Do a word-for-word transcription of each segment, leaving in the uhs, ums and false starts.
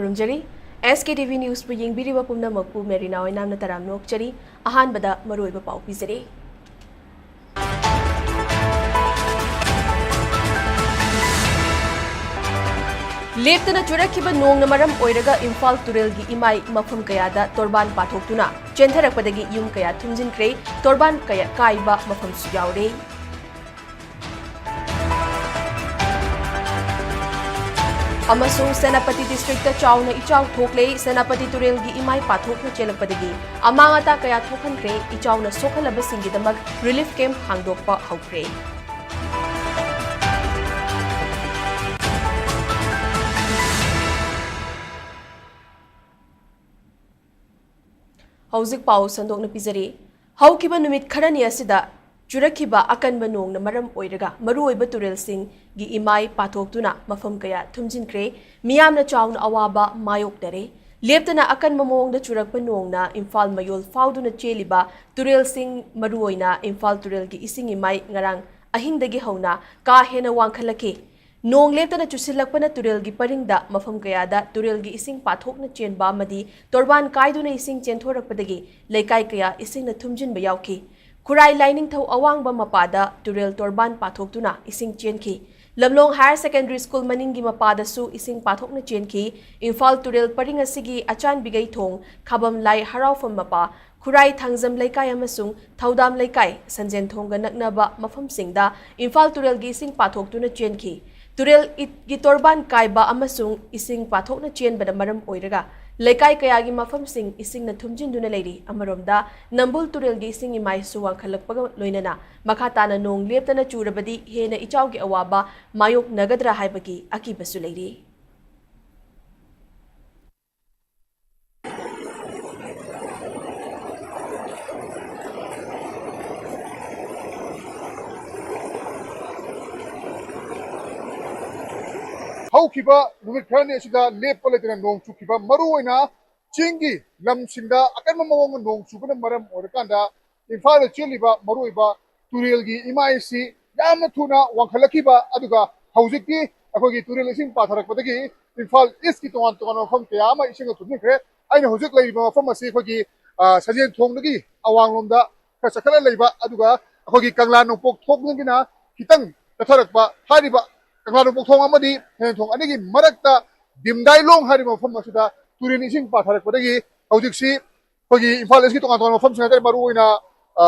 ꯈꯨꯔꯨꯝꯖꯔꯤ꯫ ꯑꯦꯁ ꯀꯦ T V ꯅ꯭ꯌꯨꯁꯄꯨ ꯌꯦꯡꯕꯤꯔꯤꯕ ꯄꯨꯝꯅꯃꯛꯄꯨ Marina ꯑꯣꯏꯅꯥꯝꯅ ꯇꯔꯥꯝꯅ ꯑꯣꯛꯆꯔꯤ꯫ ꯑꯍꯥꯟꯕꯗ ꯃꯔꯨꯑꯣꯏꯕ ꯄꯥꯎ ꯄꯤꯖꯔꯤ꯫ ꯂꯦꯞꯇꯅ ꯆꯨꯔꯛꯈꯤꯕ ꯅꯣꯡꯅ ꯃꯔꯝ ꯑꯣꯏꯔꯒ ꯏꯝꯐꯥꯜ ꯇꯨꯔꯦꯜꯒꯤ ꯏꯃꯥꯏ ꯃꯐꯝ ꯀꯌꯥꯗ ꯇꯣꯔꯕꯥꯟ ꯄꯥꯊꯣꯛꯇꯨꯅ ꯆꯦꯟꯊꯔꯛꯄꯗꯒꯤ ꯌꯨꯝ ꯀꯌꯥ ꯊꯨꯝꯖꯤꯟꯈ꯭ꯔꯦ, ꯇꯣꯔꯕꯥꯟ ꯀꯌꯥ ꯀꯥꯏꯕ ꯃꯐꯝꯁꯨ ꯌꯥꯎꯔꯦ꯫ ꯑꯃꯁꯨꯡ ꯁꯦꯅꯥꯄꯇꯤ ꯗꯤꯁꯇ꯭ꯔꯤꯛꯇ ꯆꯥꯎꯅ ꯏꯆꯥꯎ ꯊꯣꯛꯂꯦ꯫ ꯁꯦꯅꯥꯄꯇꯤ ꯇꯨꯔꯦꯜꯒꯤ ꯏꯃꯥꯏ ꯄꯥꯊꯣꯛꯅ ꯆꯦꯜꯂꯛꯄꯗꯒꯤ ꯑꯃꯥꯡ ꯑꯇꯥ ꯀꯌꯥ ꯊꯣꯛꯍꯟꯈ꯭ꯔꯦ꯫ ꯏꯆꯥꯎꯅ ꯁꯣꯛꯍꯜꯂꯕꯁꯤꯡꯒꯤꯗꯃꯛ ꯔꯤꯂꯤꯐ ꯀꯦꯝꯞ ꯍꯥꯡꯗꯣꯛꯄ ꯍꯧꯈ꯭ꯔꯦ꯫ ꯍꯧꯖꯤꯛ ꯄꯥꯎ ꯁꯟꯗꯣꯛꯅ ꯄꯤꯖꯔꯤ꯫ ꯍꯧꯈꯤꯕ ꯅꯨꯃꯤꯠ ꯈꯔꯅꯤ ꯑꯁꯤꯗ ꯆꯨꯔꯛꯈꯤꯕ ꯑꯀꯟꯕ ꯅꯣꯡꯅ ꯃꯔꯝ ꯑꯣꯏꯔꯒ ꯃꯔꯨꯑꯣꯏꯕ ꯇꯨꯔꯦꯜꯁꯤꯡꯒꯤ ꯏꯃꯥꯏ ꯄꯥꯊꯣꯛꯇꯨꯅ ꯃꯐꯝ ꯀꯌꯥ ꯊꯨꯝꯖꯤꯟꯈ꯭ꯔꯦ꯫ ꯃꯤꯌꯥꯝꯅ ꯆꯥꯎꯅ ꯑꯋꯥꯕ ꯃꯥꯌꯣꯛꯅꯔꯦ꯫ ꯂꯦꯞꯇꯅ ꯑꯀꯟꯕ ꯃꯑꯣꯡꯗ ꯆꯨꯔꯛꯄ ꯅꯣꯡꯅ ꯏꯝꯐꯥꯜ ꯃꯌꯣꯜ ꯐꯥꯎꯗꯨꯅ ꯆꯦꯜꯂꯤꯕ ꯇꯨꯔꯦꯜꯁꯤꯡ, ꯃꯔꯨꯑꯣꯏꯅ ꯏꯝꯐꯥꯜ ꯇꯨꯔꯦꯜꯒꯤ ꯏꯁꯤꯡ ꯏꯃꯥꯏ ꯉꯔꯥꯡ ꯑꯍꯤꯡꯗꯒꯤ ꯍꯧꯅ ꯀꯥ ꯍꯦꯟꯅ ꯋꯥꯡꯈꯠꯂꯛꯈꯤ꯫ ꯅꯣꯡ ꯂꯦꯞꯇꯅ ꯆꯨꯁꯤꯜꯂꯛꯄꯅ ꯇꯨꯔꯦꯜꯒꯤ ꯄꯔꯤꯡꯗ ꯃꯐꯝ ꯀꯌꯥꯗ ꯇꯨꯔꯦꯜꯒꯤ ꯏꯁꯤꯡ ꯄꯥꯊꯣꯛꯅ ꯆꯦꯟꯕ ꯑꯃꯗꯤ ꯇꯣꯔꯕꯥꯟ ꯀꯥꯏꯗꯨꯅ ꯏꯁꯤꯡ ꯆꯦꯟꯊꯣꯔꯛꯄꯗꯒꯤ ꯂꯩꯀꯥꯏ ꯀꯌꯥ ꯏꯁꯤꯡꯅ ꯊꯨꯝꯖꯤꯟꯕ ꯌꯥꯎꯈꯤ꯫ ꯈꯨꯔꯥꯏ ꯂꯥꯏꯅꯤꯡꯊꯧ ꯑꯋꯥꯡꯕ ꯃꯄꯥꯗ ꯇꯨꯔꯦꯜ ꯇꯣꯔꯕꯥꯟ ꯄꯥꯊꯣꯛꯇꯨꯅ ꯏꯁꯤꯡ ꯆꯦꯟꯈꯤ꯫ ꯂꯝꯂꯣꯡ ꯍꯥꯌꯔ ꯁꯦꯀꯦꯟꯗꯔꯤ ꯁ꯭ꯀꯨꯜ ꯃꯅꯤꯡꯒꯤ ꯃꯄꯥꯗꯁꯨ ꯏꯁꯤꯡ ꯄꯥꯊꯣꯛꯅ ꯆꯦꯟꯈꯤ꯫ ꯏꯝꯐꯥꯜ ꯇꯨꯔꯦꯜ ꯄꯔꯤꯡ ꯑꯁꯤꯒꯤ ꯑꯆꯥꯟꯕꯤꯒꯩ ꯊꯣꯡ, ꯈꯥꯕꯝ ꯂꯥꯏ ꯍꯔꯥꯎꯐꯝ ꯃꯄꯥ, ꯈꯨꯔꯥꯏ ꯊꯥꯡꯖꯝ ꯂꯩꯀꯥꯏ ꯑꯃꯁꯨꯡ ꯊꯧꯗꯥꯝ ꯂꯩꯀꯥꯏ, ꯁꯟꯖꯦꯟꯊꯣꯡꯒ ꯅꯛꯅꯕ ꯃꯐꯝꯁꯤꯡꯗ ꯏꯝꯐꯥꯜ ꯇꯨꯔꯦꯜꯒꯤ ꯏꯁꯤꯡ ꯄꯥꯊꯣꯛꯇꯨꯅ ꯆꯦꯟꯈꯤ꯫ ꯇꯨꯔꯦꯜ ꯏꯠꯀꯤ ꯇꯣꯔꯕꯥꯟ ꯀꯥꯏꯕ ꯑꯃꯁꯨꯡ ꯏꯁꯤꯡ ꯄꯥꯊꯣꯛꯅ ꯆꯦꯟꯕꯅ ꯃꯔꯝ ꯑꯣꯏꯔꯒ ꯂꯩꯀꯥꯏ ꯀꯌꯥꯒꯤ ꯃꯐꯝꯁꯤꯡ ꯏꯁꯤꯡꯅ ꯊꯨꯝꯖꯤꯟꯗꯨꯅ ꯂꯩꯔꯤ꯫ ꯑꯃꯔꯣꯝꯗ, ꯅꯝꯕꯨꯜ ꯇꯨꯔꯦꯜꯒꯤ ꯏꯁꯤꯡ ꯏꯃꯥꯏꯁꯨ ꯋꯥꯡꯈꯠꯂꯛꯄꯒ ꯂꯣꯏꯅꯅ ꯃꯈꯥ ꯇꯥꯅ ꯅꯣꯡ ꯂꯦꯞꯇꯅ ꯆꯨꯔꯕꯗꯤ ꯍꯦꯟꯅ ꯏꯆꯥꯎꯒꯤ ꯑꯋꯥꯕ ꯃꯥꯌꯣꯛꯅꯒꯗ꯭ꯔꯥ ꯍꯥꯏꯕꯒꯤ ꯑꯀꯤꯕꯁꯨ ꯂꯩꯔꯤ꯫ ꯍꯧꯈꯤꯕ ꯅꯨꯃꯤꯠ ꯈꯔꯅꯤ ꯑꯁꯤꯗ ꯂꯦꯞꯄ ꯂꯩꯇꯅ ꯅꯣꯡ ꯆꯨꯈꯤꯕ, ꯃꯔꯨꯑꯣꯏꯅ ꯆꯤꯡꯒꯤ ꯂꯝꯁꯤꯡꯗ ꯑꯀꯟꯕ ꯃꯑꯣꯡꯗ ꯅꯣꯡ ꯆꯨꯕꯅ ꯃꯔꯝ ꯑꯣꯏꯔꯀꯥꯟꯗ ꯏꯝꯐꯥꯜꯗ ꯆꯦꯜꯂꯤꯕ ꯃꯔꯨꯑꯣꯏꯕ ꯇꯨꯔꯦꯜꯒꯤ ꯏꯃꯥꯏꯁꯤ ꯌꯥꯝꯅ ꯊꯨꯅ ꯋꯥꯡꯈꯠꯂꯛꯈꯤꯕ, ꯑꯗꯨꯒ ꯍꯧꯖꯤꯛꯇꯤ ꯑꯩꯈꯣꯏꯒꯤ ꯇꯨꯔꯦꯜ ꯏꯁꯤꯡ ꯄꯥꯊꯔꯛꯄꯗꯒꯤ ꯏꯝꯐꯥꯜ ꯏꯁꯀꯤ ꯇꯣꯉꯥꯟ ꯇꯣꯉꯥꯟꯕ ꯃꯐꯝ ꯀꯌꯥ ꯑꯃ ꯏꯁꯤꯡꯅ ꯊꯨꯝꯖꯤꯟꯈ꯭ꯔꯦ꯫ ꯑꯩꯅ ꯍꯧꯖꯤꯛ ꯂꯩꯔꯤꯕ ꯃꯐꯝ ꯑꯁꯤ ꯑꯩꯈꯣꯏꯒꯤ, ꯑ, ꯁꯟꯖꯦꯟ ꯊꯣꯡꯗꯒꯤ ꯑꯋꯥꯡꯂꯣꯝꯗ ꯈꯔ ꯆꯠꯈꯠꯂ ꯂꯩꯕ, ꯑꯗꯨꯒ ꯑꯩꯈꯣꯏꯒꯤ ꯀꯪꯂꯥ ꯅꯣꯡꯄꯣꯛ ꯊꯣꯡꯗꯒꯤꯅ ꯈꯤꯇꯪ ꯆꯠꯊꯔꯛꯄ ꯍꯥꯏꯔꯤꯕ ꯀꯪꯂꯥ ꯅꯣꯡꯄꯣꯛ ꯊꯣꯡ ꯑꯃꯗꯤ ꯁꯟꯖꯦꯟ ꯊꯣꯡ ꯑꯅꯤꯒꯤ ꯃꯔꯛꯇ ꯗꯤꯝꯗꯥꯏꯂꯣꯡ ꯍꯥꯏꯔꯤꯕ ꯃꯐꯝ ꯑꯁꯤꯗ ꯇꯨꯔꯦꯟ ꯏꯁꯤꯡ ꯄꯥꯊꯔꯛꯄꯗꯒꯤ ꯍꯧꯖꯤꯛꯁꯤ ꯑꯩꯈꯣꯏꯒꯤ ꯏꯝꯐꯥꯜ ꯏꯁꯀꯤ ꯇꯣꯉꯥꯟ ꯇꯣꯉꯥꯟꯕ ꯃꯐꯝꯁꯤꯡ ꯍꯥꯏꯇꯥꯔꯦ, ꯃꯔꯨꯑꯣꯏꯅ, ꯑ,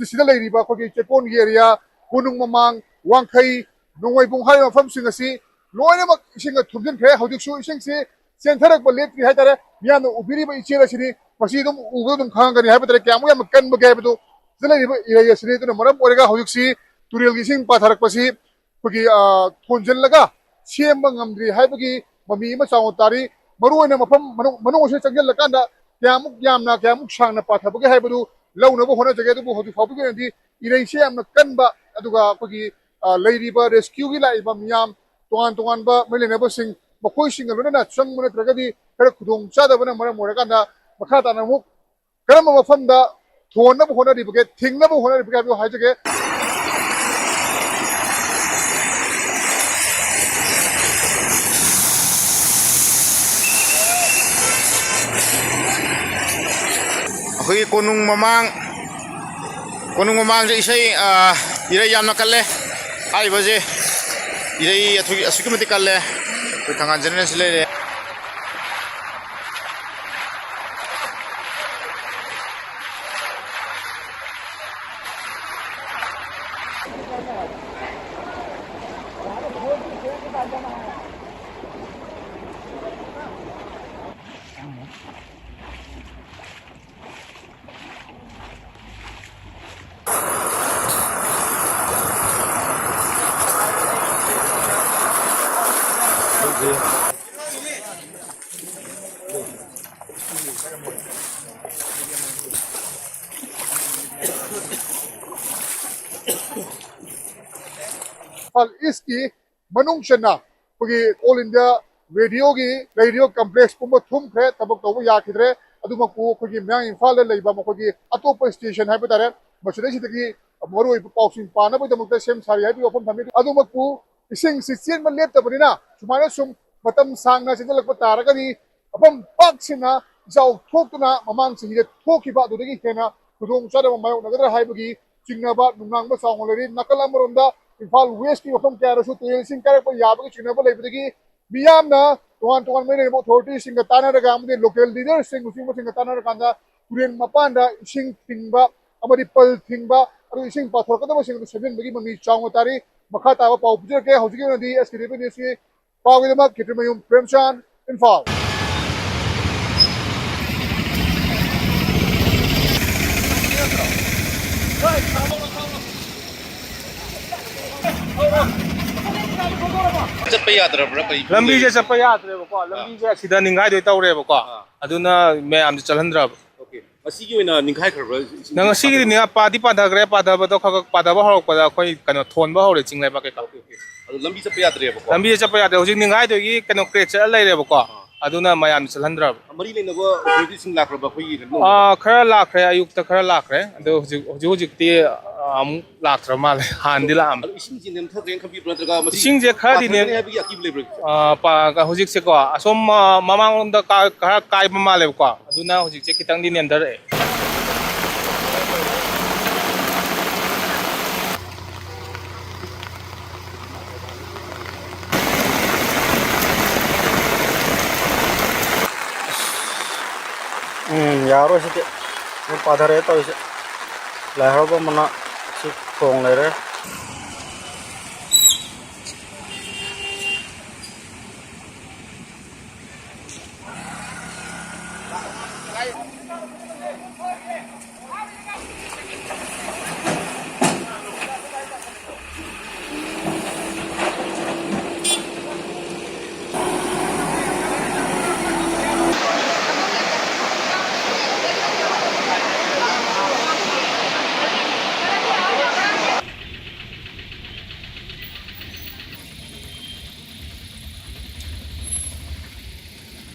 ꯁꯤꯗ ꯂꯩꯔꯤꯕ ꯑꯩꯈꯣꯏꯒꯤ ꯆꯦꯛꯀꯣꯟꯒꯤ ꯑꯦꯔꯤꯌꯥ, ꯀꯣꯅꯨꯡ ꯃꯃꯥꯡ, ꯋꯥꯡꯈꯩ, ꯅꯣꯡꯃꯩꯕꯨꯡ ꯍꯥꯏꯔꯤꯕ ꯃꯐꯝꯁꯤꯡ ꯑꯁꯤ ꯂꯣꯏꯅꯃꯛ ꯏꯁꯤꯡꯅ ꯊꯨꯝꯖꯤꯟꯈ꯭ꯔꯦ꯫ ꯍꯧꯖꯤꯛꯁꯨ ꯏꯁꯤꯡꯁꯤ ꯆꯦꯟꯊꯔꯛꯄ ꯂꯦꯞꯇ꯭ꯔꯤ ꯍꯥꯏꯇꯥꯔꯦ꯫ ꯃꯤꯌꯥꯝꯅ ꯎꯕꯤꯔꯤꯕ ꯏꯆꯦꯜ ꯑꯁꯤꯅꯤ, ꯃꯁꯤ ꯑꯗꯨꯝ ꯎꯕꯗ ꯑꯗꯨꯝ ꯈꯪꯉꯒꯅꯤ ꯍꯥꯏꯕ ꯇꯥꯔꯦ, ꯀꯌꯥꯃꯨꯛ ꯌꯥꯝꯅ ꯀꯟꯕꯒꯦ ꯍꯥꯏꯕꯗꯨ꯫ ꯁꯤꯗ ꯂꯩꯔꯤꯕ ꯏꯔꯩ ꯑꯁꯤꯅꯤ꯫ ꯑꯗꯨꯅ ꯃꯔꯝ ꯑꯣꯏꯔꯒ ꯍꯧꯖꯤꯛꯁꯤ ꯇꯨꯔꯦꯜꯒꯤ ꯏꯁꯤꯡ ꯄꯥꯊꯔꯛꯄꯁꯤ ꯑꯩꯈꯣꯏꯒꯤ, ꯑ, ꯊꯣꯟꯖꯤꯜꯂꯒ ꯁꯦꯝꯕ ꯉꯝꯗ꯭ꯔꯤ ꯍꯥꯏꯕꯒꯤ ꯃꯃꯤ ꯑꯃ ꯆꯥꯎꯅ ꯇꯥꯔꯤ꯫ ꯃꯔꯨꯑꯣꯏꯅ ꯃꯐꯝ ꯃꯅꯨꯡ, ꯃꯅꯨꯡ ꯑꯁꯤꯗ ꯆꯪꯁꯤꯜꯂꯀꯥꯟꯗ ꯀꯌꯥꯃꯨꯛ ꯌꯥꯝꯅ, ꯀꯌꯥꯃꯨꯛ ꯁꯥꯡꯅ ꯄꯥꯊꯕꯒꯦ ꯍꯥꯏꯕꯗꯨ ꯂꯧꯅꯕ ꯍꯣꯠꯅꯖꯒꯦ꯫ ꯑꯗꯨꯕꯨ ꯍꯧꯖꯤꯛ ꯐꯥꯎꯕꯒꯤ ꯑꯣꯏꯅꯗꯤ ꯏꯔꯩꯁꯦ ꯌꯥꯝꯅ ꯀꯟꯕ, ꯑꯗꯨꯒ ꯑꯩꯈꯣꯏꯒꯤ, ꯑ, ꯂꯩꯔꯤꯕ ꯔꯦꯁꯀ꯭ꯌꯨꯒꯤ ꯂꯥꯛꯏꯕ ꯃꯤꯌꯥꯝ, ꯇꯣꯉꯥꯟ ꯇꯣꯉꯥꯟꯕ ꯃꯔꯤ ꯂꯩꯅꯕꯁꯤꯡ, ꯃꯈꯣꯏꯁꯤꯡꯒ ꯂꯣꯏꯅꯅ ꯆꯪꯕ ꯅꯠꯇ꯭ꯔꯒꯗꯤ ꯈꯔ ꯈꯨꯗꯣꯡ ꯆꯥꯗꯕꯅ ꯃꯔꯝ ꯑꯣꯏꯔꯀꯥꯟꯗ ꯃꯈꯥ ꯇꯥꯅ ꯑꯃꯨꯛ ꯀꯔꯝꯕ ꯃꯐꯝꯗ ꯊꯣꯟꯅꯕ ꯍꯣꯠꯅꯔꯤꯕꯒꯦ, ꯊꯤꯡꯅꯕ ꯍꯣꯠꯅꯔꯤꯕꯒꯦ ꯍꯥꯏꯕꯗꯨ ꯍꯥꯏꯖꯒꯦ꯫ ꯑꯩꯈꯣꯏꯒꯤ ꯀꯣꯅꯨꯡ ꯃꯃꯥꯡ, ꯀꯣꯅꯨꯡ ꯃꯃꯥꯡꯁꯦ ꯏꯁꯩ, ꯑ, ꯏꯔꯩ ꯌꯥꯝꯅ ꯀꯜꯂꯦ꯫ ꯍꯥꯏꯔꯤꯕꯁꯦ ꯏꯔꯩ ꯑꯊꯨ-, ꯑꯁꯨꯛꯀꯤ ꯃꯇꯤꯛ ꯀꯜꯂꯦ꯫ ꯑꯩꯈꯣꯏ ꯊꯪꯒꯥꯜ ꯖꯦꯅꯦꯔꯦꯜꯁꯤ ꯂꯩꯔꯦ꯫ ꯏꯝꯐꯥꯜ ꯏꯁꯀꯤ ꯃꯅꯨꯡ ꯆꯟꯅ ꯑꯩꯈꯣꯏꯒꯤ ꯑꯣꯜ ꯏꯟꯗꯤꯌꯥ ꯔꯦꯗꯤꯑꯣꯒꯤ ꯔꯦꯗꯤꯑꯣ ꯀꯝꯄ꯭ꯂꯦꯛꯁ ꯄꯨꯝꯕ ꯊꯨꯝꯈ꯭ꯔꯦ, ꯊꯕꯛ ꯇꯧꯕ ꯌꯥꯈꯤꯗ꯭ꯔꯦ꯫ ꯑꯗꯨꯃꯛꯄꯨ ꯑꯩꯈꯣꯏꯒꯤ ꯃꯌꯥꯡ ꯏꯝꯐꯥꯜꯗ ꯂꯩꯕ ꯃꯈꯣꯏꯒꯤ ꯑꯇꯣꯞꯄ ꯁ꯭ꯇꯦꯁꯟ ꯍꯥꯏꯕ ꯇꯥꯔꯦ, ꯃꯁꯤꯗꯩꯁꯤꯗꯒꯤ ꯃꯔꯨꯑꯣꯏꯕ ꯄꯥꯎꯁꯤꯡ ꯄꯥꯅꯕꯒꯤꯗꯃꯛꯇ ꯁꯦꯝ ꯁꯥꯔꯤ ꯍꯥꯏꯕꯒꯤ ꯋꯥꯐꯝ ꯊꯝꯃꯤ꯫ ꯑꯗꯨꯃꯛꯄꯨ ꯏꯁꯤꯡꯁꯤ ꯆꯦꯟꯕ ꯂꯦꯞꯇꯕꯅꯤꯅ ꯁꯨꯃꯥꯏꯅ ꯁꯨꯝ ꯃꯇꯝ ꯁꯥꯡꯅ ꯆꯦꯟꯁꯤꯜꯂꯛꯄ ꯇꯥꯔꯒꯗꯤ ꯃꯐꯝ ꯄꯥꯛ ꯁꯟꯅ ꯏꯆꯥꯎ ꯊꯣꯛꯇꯨꯅ ꯃꯃꯥꯡ ꯆꯍꯤꯗ ꯊꯣꯛꯈꯤꯕ ꯑꯗꯨꯗꯒꯤ ꯍꯦꯟꯅ ꯈꯨꯗꯣꯡꯆꯥꯗꯕ ꯃꯥꯌꯣꯛꯅꯒꯗ꯭ꯔꯥ ꯍꯥꯏꯕꯒꯤ ꯆꯤꯡꯅꯕ ꯅꯨꯡꯅꯥꯡꯕ ꯆꯥꯎꯅ ꯂꯩꯔꯤ꯫ ꯅꯥꯀꯜ ꯑꯃꯔꯣꯝꯗ ꯏꯝꯐꯥꯜ ꯋꯦꯁꯀꯤ ꯃꯐꯝ ꯀꯌꯥꯗꯁꯨ ꯇꯨꯔꯦꯜ ꯏꯁꯤꯡ ꯀꯥꯏꯔꯛꯄ ꯌꯥꯕꯒꯤ ꯆꯤꯡꯅꯕ ꯂꯩꯕꯗꯒꯤ ꯃꯤꯌꯥꯝꯅ ꯇꯣꯉꯥꯟ ꯇꯣꯉꯥꯟꯕ ꯃꯔꯤ ꯂꯩꯅꯕ ꯑꯣꯊꯣꯔꯤꯇꯤꯁꯤꯡꯒ ꯇꯥꯟꯅꯔꯒ ꯑꯃꯗꯤ ꯂꯣꯀꯦꯜ ꯂꯤꯗꯔꯁꯤꯡ ꯂꯨꯆꯤꯡꯕꯁꯤꯡꯒ ꯇꯥꯟꯅꯔꯀꯥꯟꯗ ꯇꯨꯔꯦꯜ ꯃꯄꯥꯟꯗ ꯏꯁꯤꯡ ꯊꯤꯡꯕ ꯑꯃꯗꯤ ꯄꯜ ꯊꯤꯡꯕ ꯑꯗꯨ ꯏꯁꯤꯡ ꯄꯥꯊꯣꯔꯛꯀꯗꯕꯁꯤꯡ ꯑꯗꯨ ꯁꯦꯝꯖꯤꯟꯕꯒꯤ ꯃꯃꯤ ꯆꯥꯎꯅ ꯇꯥꯔꯤ꯫ ꯃꯈꯥ ꯇꯥꯕ ꯄꯥꯎ ꯄꯤꯖꯔꯛꯀꯦ꯫ ꯍꯧꯖꯤꯛꯀꯤ ꯑꯣꯏꯅꯗꯤ ꯑꯦꯁ ꯀꯦ ꯗꯤ ꯄꯤ ꯅ꯭ꯌꯨꯁꯀꯤ ꯄꯥꯎꯒꯤꯗꯃꯛ ꯈꯦꯇ꯭ꯔꯤꯃꯌꯨꯝ ꯄ꯭ꯔꯦꯝꯆꯥꯟ, ꯏꯝꯐꯥꯜ꯫ ꯆꯠꯄ ꯌꯥꯗ꯭ꯔꯕ꯭ꯔꯥ? ꯀꯔꯤ ꯂꯝꯕꯤꯁꯦ ꯆꯠꯄ ꯌꯥꯗ꯭ꯔꯦꯕꯀꯣ꯫ ꯑꯥ꯫ ꯂꯝꯕꯤꯁꯦ ꯑꯁꯤꯗ ꯅꯤꯡꯈꯥꯏꯗꯣꯏ ꯇꯧꯔꯦꯕꯀꯣ꯫ ꯑꯥ꯫ ꯑꯗꯨꯅ ꯃꯌꯥꯝꯁꯦ ꯆꯠꯍꯟꯗ꯭ꯔꯕ꯫ ꯑꯣꯀꯦ꯫ ꯉꯁꯤꯒꯤ ꯑꯣꯏꯅ ꯅꯤꯡꯈꯥꯏꯈ꯭ꯔꯕ꯭ꯔꯥ? ꯏꯁꯤꯡ ꯅꯪ ꯉꯁꯤꯒꯤꯗꯤ ꯄꯥꯊꯕ? ꯅꯤꯡꯈꯥ-, ꯄꯥꯗꯤ ꯄꯥꯊꯈ꯭ꯔꯦ꯫ ꯄꯥꯊꯕꯗꯣ ꯈꯔ ꯈꯔ ꯄꯥꯊꯕ ꯍꯧꯔꯛꯄꯗ ꯑꯩꯈꯣꯏ ꯀꯩꯅꯣ ꯊꯣꯟꯕ ꯍꯧꯔꯦ, ꯆꯤꯡ ꯂꯩꯕꯥꯛ ꯀꯩꯀꯥ꯫ Okay, okay. ꯑꯗꯣ ꯂꯝꯕꯤ ꯆꯠꯄ ꯌꯥꯗ꯭ꯔꯦꯕꯀꯣ? ꯂꯝꯕꯤꯁꯦ ꯆꯠꯄ ꯌꯥꯗ꯭ꯔꯦ꯫ ꯍꯧꯖꯤꯛ ꯅꯤꯡꯈꯥꯏꯗꯣꯏꯒꯤ ꯀꯩꯅꯣ ꯀ꯭ꯔꯦꯠ ꯆꯠꯂ ꯂꯩꯔꯦꯕꯀꯣ꯫ ꯑꯥ꯫ ꯑꯗꯨꯅ ꯃꯌꯥꯝ ꯆꯠꯍꯟꯗ꯭ꯔꯕ꯫ ꯃꯔꯤ ꯂꯩꯅꯕ ꯑꯣꯊꯣꯔꯤꯇꯤꯁꯤꯡ ꯂꯥꯛꯈ꯭ꯔꯕ ꯑꯩꯈꯣꯏꯒꯤ ꯀꯩꯅꯣ? ꯑꯥ, ꯈꯔ ꯂꯥꯛꯈ꯭ꯔꯦ꯫ ꯑꯌꯨꯛꯇ ꯈꯔ ꯂꯥꯛꯈ꯭ꯔꯦ꯫ ꯑꯗꯣ ꯍꯧꯖꯤꯛ, ꯍꯧꯖꯤꯛ ꯍꯧꯖꯤꯛꯇꯤ, ꯑꯥ, ꯑꯃꯨꯛ ꯂꯥꯛꯇ꯭ꯔ ꯃꯥꯜꯂꯦ꯫ ꯍꯥꯟꯅꯗꯤ ꯂꯥꯛꯑꯝꯃꯦ꯫ ꯑꯗꯣ ꯏꯁꯤꯡꯁꯦ ꯅꯦꯝꯊꯈ꯭ꯔꯦꯅ ꯈꯟꯕꯤꯕ꯭ꯔꯥ, ꯅꯠꯇ꯭ꯔꯒ ꯃꯁꯤ ꯏꯁꯤꯡꯁꯦ ꯈꯔꯗꯤ ꯅꯦꯝ-, ꯄꯥꯊꯒꯅꯤ ꯍꯥꯏꯕꯒꯤ ꯑꯀꯤꯕ ꯂꯩꯕ꯭ꯔꯥ ꯍꯧꯖꯤꯛꯁꯦ? ꯑꯥ, ꯄꯥ-, ꯍꯧꯖꯤꯛꯁꯦꯀꯣ, ꯑꯁꯣꯝ, ꯑꯥ, ꯃꯃꯥꯡꯂꯣꯝꯗ ꯀꯥ-, ꯈꯔ ꯀꯥꯏꯕ ꯃꯥꯜꯂꯦꯕꯀꯣ꯫ ꯑꯗꯨꯅ ꯍꯧꯖꯤꯛꯁꯦ ꯈꯤꯇꯪꯗꯤ ꯅꯦꯝꯊꯔꯛꯑꯦ꯫ ꯎꯝ, ꯌꯥꯔꯣꯏ ꯁꯤꯗꯤ꯫ ꯑꯗꯨꯝ ꯄꯥꯊꯔꯛꯑꯦ ꯇꯧꯔꯤꯁꯦ꯫ ꯂꯥꯏ ꯍꯔꯥꯎꯕ ꯃꯅꯥꯛ ꯁꯤ ꯈꯣꯡ ꯂꯩꯔꯦ꯫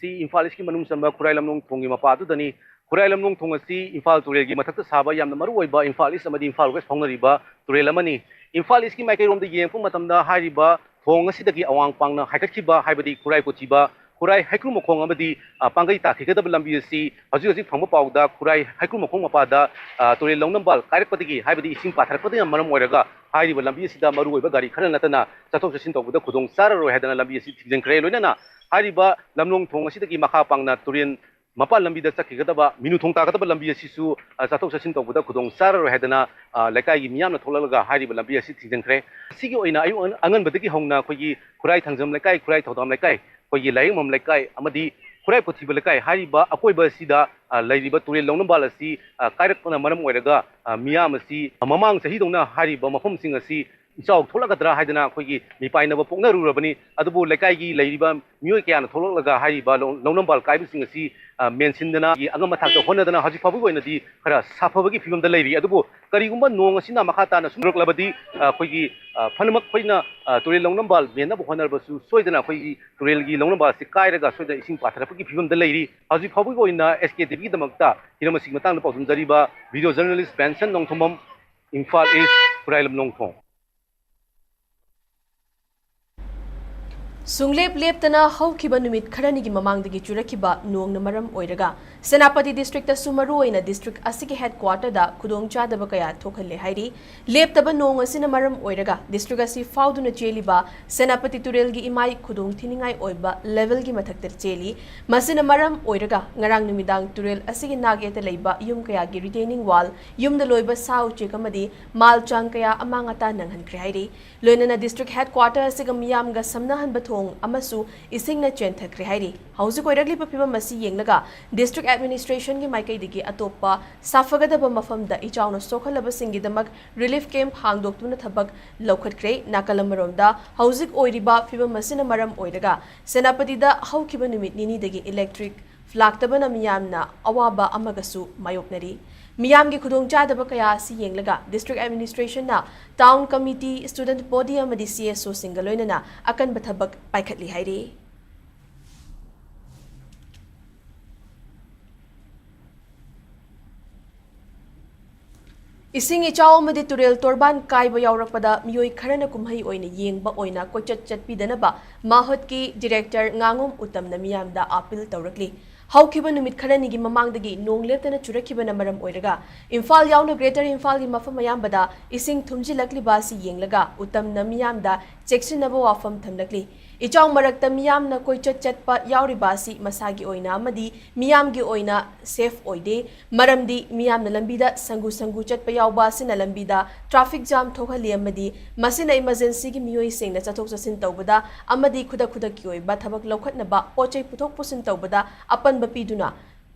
ꯁꯤ ꯏꯝꯐꯥꯜ ꯏꯁꯀꯤ ꯃꯅꯨꯡ ꯆꯟꯕ ꯈꯨꯔꯥꯏ ꯂꯝꯂꯣꯡ ꯊꯣꯡꯒꯤ ꯃꯄꯥ ꯑꯗꯨꯗꯅꯤ꯫ ꯈꯨꯔꯥꯏ ꯂꯝꯂꯣꯡ ꯊꯣꯡ ꯑꯁꯤ ꯏꯝꯐꯥꯜ ꯇꯨꯔꯦꯜꯒꯤ ꯃꯊꯛꯇ ꯁꯥꯕ ꯌꯥꯝꯅ ꯃꯔꯨ ꯑꯣꯏꯕ ꯏꯝꯐꯥꯜ ꯏꯁ ꯑꯃꯗꯤ ꯏꯝꯐꯥꯜ ꯋꯦꯁ ꯐꯥꯎꯅꯔꯤꯕ ꯇꯨꯔꯦꯜ ꯑꯃꯅꯤ꯫ ꯏꯝꯐꯥꯜ ꯏꯁꯀꯤ ꯃꯥꯏꯀꯩꯔꯣꯝꯗ ꯌꯦꯡꯉꯛꯄ ꯃꯇꯝꯗ ꯍꯥꯏꯔꯤꯕ ꯊꯣꯡ ꯑꯁꯤꯗꯒꯤ ꯑꯋꯥꯡ ꯄꯥꯡꯅ ꯍꯥꯏꯒꯠꯈꯤꯕ, ꯍꯥꯏꯕꯗꯤ ꯈꯨꯔꯥꯏ ꯀꯣꯊꯤꯕ, ꯈꯨꯔꯥꯏ ꯍꯩꯀ꯭ꯔꯨ ꯃꯈꯣꯡ ꯑꯃꯗꯤ, ꯑ, ꯄꯥꯡꯒꯩ ꯇꯥꯈꯤꯒꯗꯕ ꯂꯝꯕꯤ ꯑꯁꯤ ꯍꯧꯖꯤꯛ ꯍꯧꯖꯤꯛ ꯐꯪꯕ ꯄꯥꯎꯗ ꯈꯨꯔꯥꯏ ꯍꯩꯀ꯭ꯔꯨ ꯃꯈꯣꯡ ꯃꯄꯥꯗ, ꯑ, ꯇꯨꯔꯦꯜ ꯂꯧꯅꯝꯕꯥꯜ ꯀꯥꯏꯔꯛꯄꯗꯒꯤ, ꯍꯥꯏꯕꯗꯤ ꯏꯁꯤꯡ ꯄꯥꯊꯔꯛꯄꯗꯒꯤ ꯃꯔꯝ ꯑꯣꯏꯔꯒ ꯍꯥꯏꯔꯤꯕ ꯂꯝꯕꯤ ꯑꯁꯤꯗ ꯃꯔꯨꯑꯣꯏꯕ ꯒꯥꯔꯤ ꯈꯔ ꯅꯠꯇꯅ ꯆꯠꯊꯣꯛ ꯆꯠꯁꯤꯟ ꯇꯧꯕꯗ ꯈꯨꯗꯣꯡ ꯆꯥꯔꯔꯣꯏ ꯍꯥꯏꯗꯅ ꯂꯝꯕꯤ ꯑꯁꯤ ꯊꯤꯡꯖꯤꯟꯈ꯭ꯔꯦ꯫ ꯂꯣꯏꯅꯅ ꯍꯥꯏꯔꯤꯕ ꯂꯝꯂꯣꯡ ꯊꯣꯡ ꯑꯁꯤꯗꯒꯤ ꯃꯈꯥ ꯄꯥꯡꯅ ꯇꯨꯔꯦꯜ ꯃꯄꯥꯟ ꯂꯝꯕꯤꯗ ꯆꯠꯈꯤꯒꯗꯕ, ꯃꯤꯅꯨ ꯊꯣꯡ ꯇꯥꯒꯗꯕ ꯂꯝꯕꯤ ꯑꯁꯤꯁꯨ, ꯑ, ꯆꯠꯊꯣꯛ ꯆꯠꯁꯤꯟ ꯇꯧꯕꯗ ꯈꯨꯗꯣꯡ ꯆꯥꯔꯔꯣꯏ ꯍꯥꯏꯗꯅ, ꯑ, ꯂꯩꯀꯥꯏꯒꯤ ꯃꯤꯌꯥꯝꯅ ꯊꯣꯛꯂꯛꯂꯒ ꯍꯥꯏꯔꯤꯕ ꯂꯝꯕꯤ ꯑꯁꯤ ꯊꯤꯡꯖꯤꯟꯈ꯭ꯔꯦ꯫ ꯑꯁꯤꯒꯤ ꯑꯣꯏꯅ ꯑꯌꯨꯛ ꯑꯉ-, ꯑꯉꯟꯕꯗꯒꯤ ꯍꯧꯅ ꯑꯩꯈꯣꯏꯒꯤ ꯈꯨꯔꯥꯏ ꯊꯥꯡꯖꯝ ꯂꯩꯀꯥꯏ, ꯈꯨꯔꯥꯏ ꯊꯧꯗꯥꯝ ꯂꯩꯀꯥꯏ, ꯑꯩꯈꯣꯏꯒꯤ ꯂꯥꯏꯌꯦꯡꯐꯝ ꯂꯩꯀꯥꯏ ꯑꯃꯗꯤ ꯈꯨꯔꯥꯏ ꯀꯣꯊꯤꯕ ꯂꯩꯀꯥꯏ ꯍꯥꯏꯔꯤꯕ ꯑꯀꯣꯏꯕ ꯑꯁꯤꯗ, ꯑ, ꯂꯩꯔꯤꯕ ꯇꯨꯔꯦꯜ ꯂꯧꯅꯝꯕꯥꯜ ꯑꯁꯤ, ꯑ, ꯀꯥꯏꯔꯛꯄꯅ ꯃꯔꯝ ꯑꯣꯏꯔꯒ, ꯑ, ꯃꯤꯌꯥꯝ ꯑꯁꯤ ꯃꯃꯥꯡ ꯆꯍꯤꯗꯧꯅ ꯍꯥꯏꯔꯤꯕ ꯃꯐꯝꯁꯤꯡ ꯑꯁꯤ ꯏꯆꯥꯎ ꯊꯣꯛꯂꯛꯀꯗ꯭ꯔꯥ ꯍꯥꯏꯗꯅ ꯑꯩꯈꯣꯏꯒꯤ ꯃꯤꯄꯥꯏꯅꯕ ꯄꯣꯛꯅꯔꯨꯔꯕꯅꯤ꯫ ꯑꯗꯨꯕꯨ ꯂꯩꯀꯥꯏꯒꯤ ꯂꯩꯔꯤꯕ ꯃꯤꯑꯣꯏ ꯀꯌꯥꯅ ꯊꯣꯛꯂꯛꯂꯒ ꯍꯥꯏꯔꯤꯕ ꯂꯧ-, ꯂꯧꯅꯝꯕꯥꯜ ꯀꯥꯏꯕꯁꯤꯡ ꯑꯁꯤ, ꯑ, ꯃꯦꯟꯁꯤꯟꯗꯅ ꯑꯉꯝꯕ ꯊꯥꯛꯇ ꯍꯣꯠꯅꯗꯅ ꯍꯧꯖꯤꯛ ꯐꯥꯎꯕꯒꯤ ꯑꯣꯏꯅꯗꯤ ꯈꯔ ꯁꯥꯐꯕꯒꯤ ꯐꯤꯕꯝꯗ ꯂꯩꯔꯤ꯫ ꯑꯗꯨꯕꯨ ꯀꯔꯤꯒꯨꯝꯕ ꯅꯣꯡ ꯑꯁꯤꯅ ꯃꯈꯥ ꯇꯥꯅ ꯁꯨꯝ ꯆꯨꯔꯛꯂꯕꯗꯤ, ꯑ, ꯑꯩꯈꯣꯏꯒꯤ, ꯑ, ꯐꯅꯃꯛ ꯑꯩꯈꯣꯏꯅ, ꯑ, ꯇꯨꯔꯦꯜ ꯂꯧꯅꯝꯕꯥꯜ ꯃꯦꯟꯅꯕ ꯍꯣꯠꯅꯔꯕꯁꯨ ꯁꯣꯏꯗꯅ ꯑꯩꯈꯣꯏꯒꯤ ꯇꯨꯔꯦꯜꯒꯤ ꯂꯧꯅꯝꯕꯥꯜ ꯑꯁꯤ ꯀꯥꯏꯔꯒ ꯁꯣꯏꯗꯅ ꯏꯁꯤꯡ ꯄꯥꯊꯔꯛꯄꯒꯤ ꯐꯤꯕꯝꯗ ꯂꯩꯔꯤ꯫ ꯍꯧꯖꯤꯛ ꯐꯥꯎꯕꯒꯤ ꯑꯣꯏꯅ ꯑꯦꯁ ꯀꯦ ꯇꯤ ꯚꯤꯒꯤꯗꯃꯛꯇ ꯍꯤꯔꯝ ꯑꯁꯤꯒꯤ ꯃꯇꯥꯡꯗ ꯄꯥꯎꯗꯝꯖꯔꯤꯕ ꯚꯤꯗꯤꯑꯣ ꯖꯔꯅꯦꯂꯤꯁ ꯕꯦꯟꯁꯟ ꯅꯣꯡꯊꯣꯝꯕꯝ, ꯏꯝꯐꯥꯜ ꯏꯁ, ꯈꯨꯔꯥꯏ ꯂꯝꯂꯣꯡ ꯊꯣꯡ꯫ ꯁꯨꯡꯂꯦꯞ ꯂꯦꯞꯇꯅ ꯍꯧꯈꯤꯕ ꯅꯨꯃꯤꯠ ꯈꯔꯅꯤꯒꯤ ꯃꯃꯥꯡꯗꯒꯤ ꯆꯨꯔꯛꯈꯤꯕ ꯅꯣꯡꯅ ꯃꯔꯝ ꯑꯣꯏꯔꯒ ꯁꯦꯅꯥꯄꯇꯤ ꯗꯤꯁꯇ꯭ꯔꯤꯛꯇꯁꯨ ꯃꯔꯨꯑꯣꯏꯅ ꯗꯤꯁꯇ꯭ꯔꯤꯛ ꯑꯁꯤꯒꯤ ꯍꯦꯗꯀ꯭ꯋꯥꯇꯔꯗ ꯈꯨꯗꯣꯡꯆꯥꯗꯕ ꯀꯌꯥ ꯊꯣꯛꯍꯜꯂꯦ ꯍꯥꯏꯔꯤ꯫ ꯂꯦꯞꯇꯕ ꯅꯣꯡ ꯑꯁꯤꯅ ꯃꯔꯝ ꯑꯣꯏꯔꯒ ꯗꯤꯁꯇ꯭ꯔꯤꯛ ꯑꯁꯤ ꯐꯥꯎꯗꯨꯅ ꯆꯦꯜꯂꯤꯕ ꯁꯦꯅꯥꯄꯇꯤ ꯇꯨꯔꯦꯜꯒꯤ ꯏꯃꯥꯏ ꯈꯨꯗꯣꯡ ꯊꯤꯅꯤꯡꯉꯥꯏ ꯑꯣꯏꯕ ꯂꯦꯚꯦꯜꯒꯤ ꯃꯊꯛꯇ ꯆꯦꯜꯂꯤ꯫ ꯃꯁꯤꯅ ꯃꯔꯝ ꯑꯣꯏꯔꯒ ꯉꯔꯥꯡ ꯅꯨꯃꯤꯗꯥꯡ ꯇꯨꯔꯦꯜ ꯑꯁꯤꯒꯤ ꯅꯥꯛ ꯌꯦꯠꯇ ꯂꯩꯕ ꯌꯨꯝ ꯀꯌꯥꯒꯤ ꯔꯤꯇꯦꯅꯤꯡ ꯋꯥꯜ, ꯌꯨꯝꯗ ꯂꯣꯏꯕ ꯁꯥ ꯎꯆꯦꯛ ꯑꯃꯗꯤ ꯃꯥꯜ ꯆꯥꯡ ꯀꯌꯥ ꯑꯃꯥꯡ ꯑꯇꯥ ꯅꯪꯍꯟꯈ꯭ꯔꯦ ꯍꯥꯏꯔꯤ꯫ ꯂꯣꯏꯅꯅ ꯗꯤꯁꯇ꯭ꯔꯤꯛ ꯍꯦꯗꯀ꯭ꯋꯥꯇꯔ ꯑꯁꯤꯒ ꯃꯤꯌꯥꯝꯒ ꯁꯝꯅꯍꯟꯕ ꯊꯣꯡ ꯑꯃꯁꯨ ꯏꯁꯤꯡꯅ ꯆꯦꯟꯊꯈ꯭ꯔꯦ ꯍꯥꯏꯔꯤ꯫ ꯍꯧꯖꯤꯛ ꯑꯣꯏꯔꯛꯂꯤꯕ ꯐꯤꯕꯝ ꯑꯁꯤ ꯌꯦꯡꯂꯒ ꯗꯤꯁꯇ꯭ꯔꯤꯛ ꯑꯦꯗꯃꯤꯅꯤꯁꯇ꯭ꯔꯦꯁꯟꯒꯤ ꯃꯥꯏꯀꯩꯗꯒꯤ ꯑꯇꯣꯞꯄ ꯁꯥꯐꯒꯗꯕ ꯃꯐꯝꯗ ꯏꯆꯥꯎꯅ ꯁꯣꯛꯍꯜꯂꯕꯁꯤꯡꯒꯤꯗꯃꯛ ꯔꯤꯂꯤꯐ ꯀꯦꯝꯞ ꯍꯥꯡꯗꯣꯛꯇꯨꯅ ꯊꯕꯛ ꯂꯧꯈꯠꯈ꯭ꯔꯦ꯫ ꯅꯥꯀꯜ ꯑꯃꯔꯣꯝꯗ ꯍꯧꯖꯤꯛ ꯑꯣꯏꯔꯤꯕ ꯐꯤꯕꯝ ꯑꯁꯤꯅ ꯃꯔꯝ ꯑꯣꯏꯔꯒ ꯁꯦꯅꯥꯄꯇꯤꯗ ꯍꯧꯈꯤꯕ ꯅꯨꯃꯤꯠ ꯅꯤꯅꯤꯗꯒꯤ ꯏꯂꯦꯛꯇ꯭ꯔꯤꯛ ꯂꯥꯛꯇꯕꯅ ꯃꯤꯌꯥꯝꯅ ꯑꯋꯥꯕ ꯑꯃꯒꯁꯨ ꯃꯥꯌꯣꯛꯅꯔꯤ꯫ ꯃꯤꯌꯥꯝꯒꯤ ꯈꯨꯗꯣꯡꯆꯥꯗꯕ ꯀꯌꯥ ꯑꯁꯤ ꯌꯦꯡꯂꯒ ꯗꯤꯁꯇ꯭ꯔꯤꯛ ꯑꯦꯗꯃꯤꯅꯤꯁꯇ꯭ꯔꯦꯁꯟꯅ ꯇꯥꯎꯟ ꯀꯃꯤꯇꯤ, ꯁ꯭ꯇꯨꯗꯦꯟꯠ ꯕꯣꯗꯤ ꯑꯃꯗꯤ ꯁꯤ ꯑꯦꯁ ꯑꯣꯁꯤꯡꯒ ꯂꯣꯏꯅꯅ ꯑꯀꯟꯕ ꯊꯕꯛ ꯄꯥꯏꯈꯠꯂꯤ ꯍꯥꯏꯔꯤ꯫ ꯏꯁꯤꯡ ꯏꯆꯥꯎ ꯑꯃꯗꯤ ꯇꯨꯔꯦꯜ ꯇꯣꯔꯕꯥꯟ ꯀꯥꯏꯕ ꯌꯥꯎꯔꯛꯄꯗ ꯃꯤꯑꯣꯏ ꯈꯔꯅ ꯀꯨꯝꯍꯩ ꯑꯣꯏꯅ ꯌꯦꯡꯕ ꯑꯣꯏꯅ ꯀꯣꯏꯆꯠ ꯆꯠꯄꯤꯗꯅꯕ ꯃꯥꯍꯠꯀꯤ ꯗꯤꯔꯦꯛꯇꯔ ꯉꯥꯉꯣꯝ ꯎꯇꯝꯅ ꯃꯤꯌꯥꯝꯗ ꯑꯥꯄꯤꯜ ꯇꯧꯔꯛꯂꯤ꯫ ꯍꯧꯈꯤꯕ ꯅꯨꯃꯤꯠ ꯈꯔꯅꯤꯒꯤ ꯃꯃꯥꯡꯗꯒꯤ ꯅꯣꯡ ꯂꯦꯞꯇꯅ ꯆꯨꯔꯛꯈꯤꯕꯅ ꯃꯔꯝ ꯑꯣꯏꯔꯒ ꯏꯝꯐꯥꯜ ꯌꯥꯎꯅ ꯒ꯭ꯔꯦꯇꯔ ꯏꯝꯐꯥꯜꯒꯤ ꯃꯐꯝ ꯑꯌꯥꯝꯕꯗ ꯏꯁꯤꯡ ꯊꯨꯝꯖꯤꯜꯂꯛꯂꯤꯕ ꯑꯁꯤ ꯌꯦꯡꯂꯒ ꯎꯇꯝꯅ ꯃꯤꯌꯥꯝꯗ ꯆꯦꯛꯁꯤꯟꯅꯕ ꯋꯥꯐꯝ ꯊꯝꯂꯛꯂꯤ꯫ ꯏꯆꯥꯎ ꯃꯔꯛꯇ ꯃꯤꯌꯥꯝꯅ ꯀꯣꯏꯆꯠ ꯆꯠꯄ ꯌꯥꯎꯔꯤꯕ ꯑꯁꯤ ꯃꯁꯥꯒꯤ ꯑꯣꯏꯅ ꯑꯃꯗꯤ ꯃꯤꯌꯥꯝꯒꯤ ꯑꯣꯏꯅ ꯁꯦꯐ ꯑꯣꯏꯗꯦ꯫ ꯃꯔꯝꯗꯤ ꯃꯤꯌꯥꯝꯅ ꯂꯝꯕꯤꯗ ꯁꯪꯒꯨ ꯁꯪꯒꯨ ꯆꯠꯄ ꯌꯥꯎꯕ ꯑꯁꯤꯅ ꯂꯝꯕꯤꯗ ꯇ꯭ꯔꯥꯐꯤꯛ ꯖꯥꯝ ꯊꯣꯛꯍꯜꯂꯤ ꯑꯃꯗꯤ ꯃꯁꯤꯅ ꯏꯃꯔꯖꯦꯟꯁꯤꯒꯤ ꯃꯤꯑꯣꯏꯁꯤꯡꯅ ꯆꯠꯊꯣꯛ ꯆꯠꯁꯤꯟ ꯇꯧꯕꯗ ꯑꯃꯗꯤ ꯈꯨꯗꯛ ꯈꯨꯗꯛꯀꯤ ꯑꯣꯏꯕ ꯊꯕꯛ ꯂꯧꯈꯠꯅꯕ ꯄꯣꯠ ꯆꯩ ꯄꯨꯊꯣꯛ ꯄꯨꯁꯤꯟ ꯇꯧꯕꯗ ꯑꯄꯟꯕ ꯄꯤꯗꯨꯅ